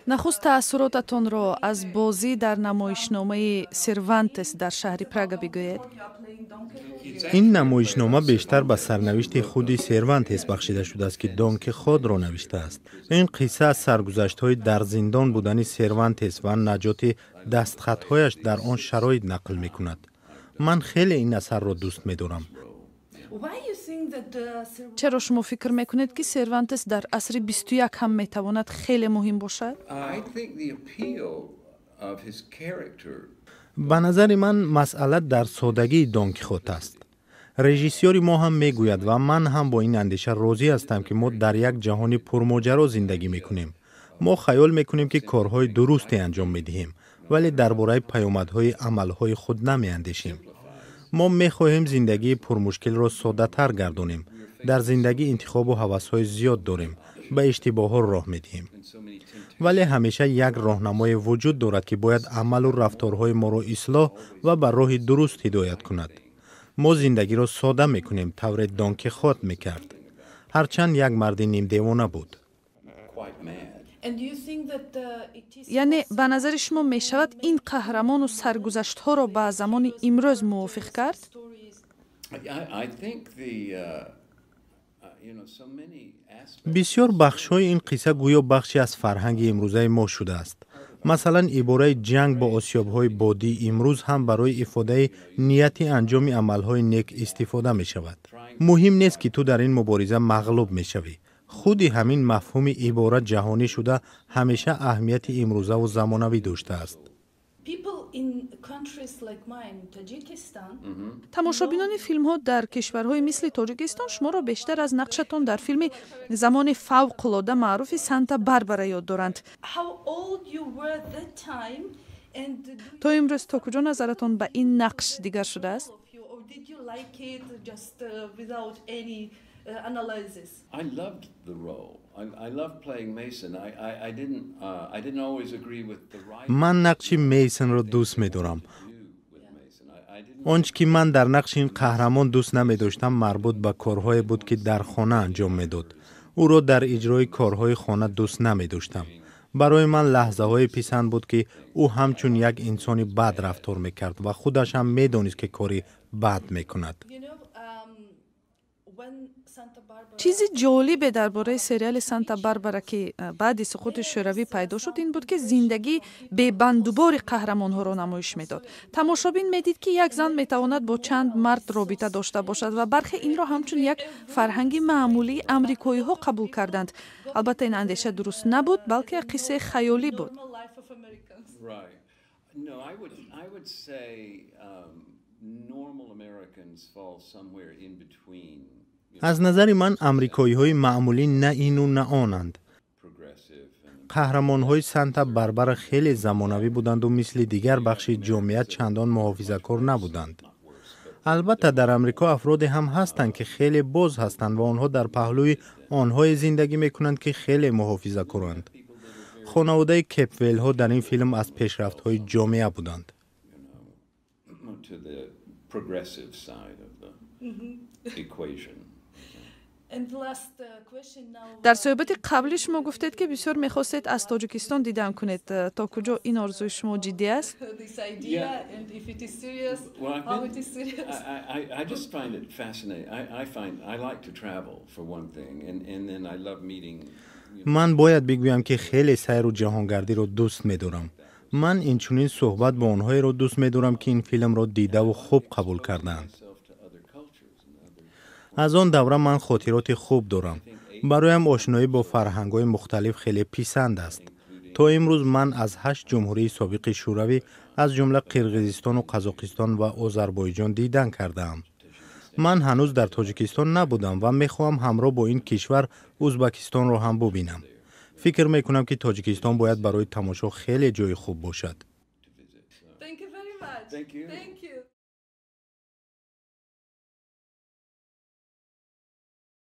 Нахуст таассуротатонро аз бозӣ дар намоишномаи Сервантес дар шаҳри Прага бигӯед. Ин намоишнома бештар ба сарнавишти худи Сервантес бахшида шудааст, ки Дон Кихотро навиштааст. Ин қисса аз саргузаштҳои дар зиндон будани Сервантес ва наҷоти дастхатҳояш дар он шароит нақл мекунад. Ман хеле ин асарро дӯст медорам. Чаро шумо фикр мекунед, ки Сервантес дар асри 21 ҳам метавонад хеле муҳим бошад? Ба назари ман, масъала дар содагии Дон Кихот аст. Режиссёри мо ҳам мегӯяд ва ман ҳам бо ин андеша розӣ ҳастам, ки мо дар як ҷаҳони пурмоҷаро зиндагӣ мекунем. Мо хаёл мекунем, ки корҳои дурусте анҷом медиҳем, вале дар бораи паёмадҳои амалҳои худ намеандешем. Мо мехоҳем зиндагии пурмушкилро соддатар гардонем. Дар зиндагӣ интихобу ҳавасҳои зиёд дорем, ба иштибоҳҳо роҳ медиҳем, вале ҳамеша як роҳнамое вуҷуд дорад, ки бояд амалу рафторҳои моро ислоҳ ва ба роҳи дуруст ҳидоят кунад. Мо зиндагиро содда мекунем, тавре Дон Кихот мекард, ҳарчанд як марди нимдевона буд. Яъне, ба назари шумо, мешавад ин қаҳрамону саргузаштҳоро ба замони имрӯз мувофиқ кард? Бисёр бахшҳои ин қисса гӯё бахше аз фарҳанги имрӯзаи мо шудааст. Масалан, ибораи ҷанг бо осиёбҳои бодӣ имрӯз ҳам барои ифодаи нияти анҷоми амалҳои нек истифода мешавад. Муҳим нест, ки ту дар ин мубориза мағлуб мешавӣ. Худи ҳамин мафҳуми ибора ҷаҳонӣ шуда, ҳамеша аҳамияти имрӯзаву замонавӣ доштааст. Тамошобинони филмҳо дар кишварҳои мисли Тоҷикистон шуморо бештар аз нақшатон дар филми замони фавқулода маъруфи Санта Барбара ёд доранд. То имрӯз то куҷо назаратон ба ин нақш дигар шудааст? Ман нақши Мейсонро дӯст медорам. Он чӣ ки ман дар нақши ин қаҳрамон дӯст намедоштам, марбут ба корҳое буд, ки дар хона анҷом медод. Ӯро дар иҷрои корҳои хона дӯст намедоштам. Барои ман лаҳзаҳое писанд буд, ки ӯ ҳамчун як инсони бад рафтор мекард ва худаш ҳам медонист, ки кори бад мекунад. Чизи ҷолибе дар бораи сериали Санта Барбара, ки баъди суқути Шӯравӣ пайдо шуд, ин буд, ки зиндагии бебандубори қаҳрамонҳоро намоиш медод. Тамошобин медид, ки як зан метавонад бо чанд мард робита дошта бошад, ва бархе инро ҳамчун як фарҳанги маъмулии амрикоиҳо қабул карданд. Албатта, ин андеша дуруст набуд, балки як қиссаи хаёлӣ буд. Аз назари ман, амрикоиҳои маъмулӣ на ину на онанд. Қаҳрамонҳои Санта Барбара хеле замонавӣ буданду мисли дигар бахши ҷомеа чандон муҳофизакор набуданд. Албатта, дар Амрико афроде ҳам ҳастанд, ки хеле боз ҳастанд ва онҳо дар паҳлӯи онҳое зиндагӣ мекунанд, ки хеле муҳофизакоранд. Хонаводаи Кепвелҳо дар ин филм аз пешрафтҳои ҷомеа буданд. Дар суҳбати қаблӣ шумо гуфтед, ки бисёр мехостед аз Тоҷикистон дидан кунед. То куҷо ин орзуи шумо ҷиддӣ аст? Ман бояд бигӯям, ки хеле сайру ҷаҳонгардиро дӯст медорам. Ман инчунин суҳбат бо онҳоеро дӯст медорам, ки ин филмро дидаву хуб қабул кардаанд. Аз он давра ман хотироти хуб дорам. Бароям ошноӣ бо фарҳангҳои мухталиф хеле писанд аст. То имрӯз ман аз ҳашт ҷумҳурии собиқи Шӯравӣ, аз ҷумла Қирғизистону Қазоқистон ва Озарбойҷон дидан кардаам. Ман ҳанӯз дар Тоҷикистон набудам ва мехоҳам ҳамроҳ бо ин кишвар Узбакистонро ҳам бубинам. Фикр мекунам, ки Тоҷикистон бояд барои тамошо хеле ҷои хуб бошад.